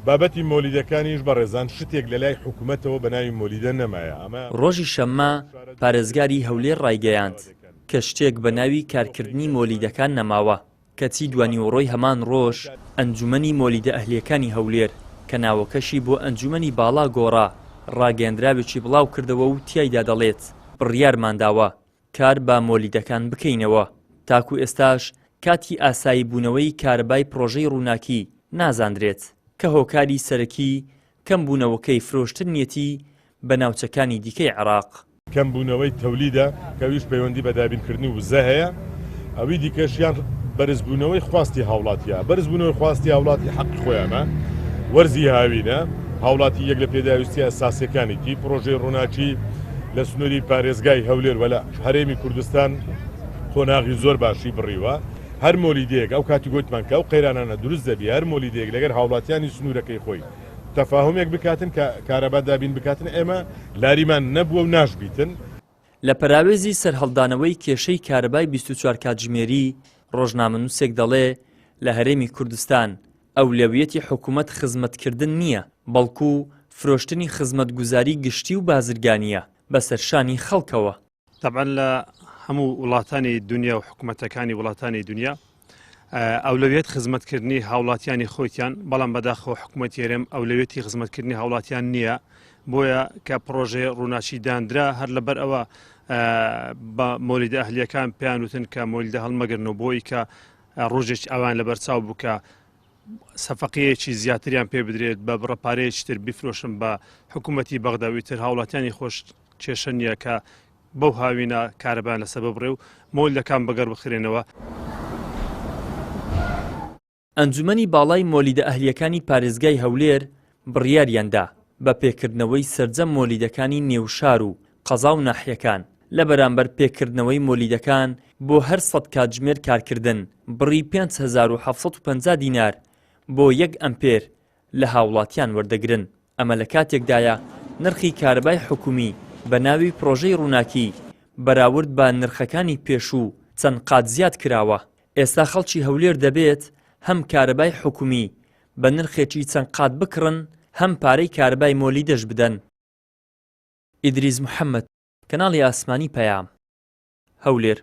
بابەتی مۆلیدەکانیش بەڕێزان شتێک لەلای حکومەتەوە بە ناوی مۆلیدە نەمایە ئەمە. ڕۆژی شەممە پارێزگاری هەولێر ڕایگەیاند کە شتێک بە ناوی کارکردنی مۆلیدەکان نەماوە، کەچی دوانیوەڕۆی هەمان ڕۆژ ئەنجومەنی مۆلیدە ئەهلییەکانی هەولێر کە ناوەکەشی بۆ ئەنجومەنی باڵا گۆڕا ڕاگەیەندراوێکی بڵاوکردەوە و تیایدا دەڵێت بڕیارمانداوە کار بە مۆلیدەکان بکەینەوە، تاکو ئێستاش کاتی ئاسایی بوونەوەی کارەبای پڕۆژەی ڕووناکی نازاندرێت، کە هۆکاری سەرەکی کەمبوونەوەکەی فرۆشتنیەتی بە ناوچەکانی دیکەی عێراق. کەمبوونەوەی تەولیدە کە ئەویش پەیوەندی بە دابینکردنی وزە هەیە، ئەوی دیکەشیان بەرزبوونەوەی خواستی هاوڵاتیە، بەرزبوونەوەی خواستی هاوڵاتی حەقی خۆیانە، وەرزی هاوینە، هاوڵاتی یەک لە پێداویستیە ئەساسیەکانیتی، پڕۆژەی ڕووناکی لە سنووری پارێزگای هەولێر و لە هەرێمی کوردستان قۆناغی زۆر باشی بڕیوە، هەر مۆلیدەیەک ئەو کاتی گۆتمان کە ئەو قەیرانانە دروست دەبی هەر مۆلیدەیەک لەگەر هاوڵاتیانی سنوورەکەی خۆی تەفاهومێک بکاتن کە کارەبا دابین بکاتن ئێمە لاریمان نەبووە و ناشبیتن. لە پەراوێزی سەرهەڵدانەوەی کێشەی کارەبای 24 کاتژمێری، ڕۆژنامەنووسێک دەڵێ لە هەرێمی کوردستان ئەولەویەتی حکومەت خزمەتکردن نییە، بەڵکو فرۆشتنی خزمەتگوزاری گشتی و بازرگانییە بەسەر شانی خەڵکەوە. تەبعەن لە هەموو وڵاتانی دنیا و حکوومەتەکانی وڵاتانی دنیا ئەولەویەت خزمەتکردنی هاوڵاتیانی خۆیان بەڵام بەداخەوە حکوومەت هەرێم ئەولەویەتی خزمەتکردنی هاوڵاتیان نییە بۆیە کە پرۆژەی ڕووناچی دانرا هەر لەبەر ئەوە بە مۆلیدە ئەهلیەکان پێیان وتن کە مۆلیدە هەڵمەگرن و بۆی کە ڕۆژێکی ئەوان لەبەرچاو بوو کە سەفقەیەکی زیاتریان پێ بدرێت بە بڕە پارەیەکی تر بیفرۆشن بە حکوومەتی بەغدا و ئیتر هاوڵاتیانی خۆش کێشە نییە کە بەو هاوینە کارەبایان لەسەر ببڕێ و مۆلیدەکان بەگەڕ بخرێنەوە. ئەنجومەنی باڵای مۆلیدە ئەهلییەکانی پارێزگای هەولێر بڕیاریاندا بە پێکردنەوەی سەرجەم مۆلیدەکانی نێو شار و قەزا و ناحیەکان، لە بەرامبەر پێکردنەوەی مۆلیدەکان بۆ هەر سەد کاتژمێر کارکردن بڕی 5750 دینار بۆ یەک ئەمپێر لە هاوڵاتیان وەردەگرن. ئەمە لە کاتێکدایە نرخی کارەبای حکومی بە ناوی پڕۆژەی ڕووناکی بەراورد بە نرخەکانی پێشوو چەند قات زیاد کراوە، ئێستا خەڵکی هەولێر دەبێت هەم کارەبای حکومی بە نرخێکی چەند قات بکڕن هەم پارەی کارەبای مۆلیدەش بدەن. ئیدریس محەمەد، کەناڵی ئاسمانی پەیام، هەولێر.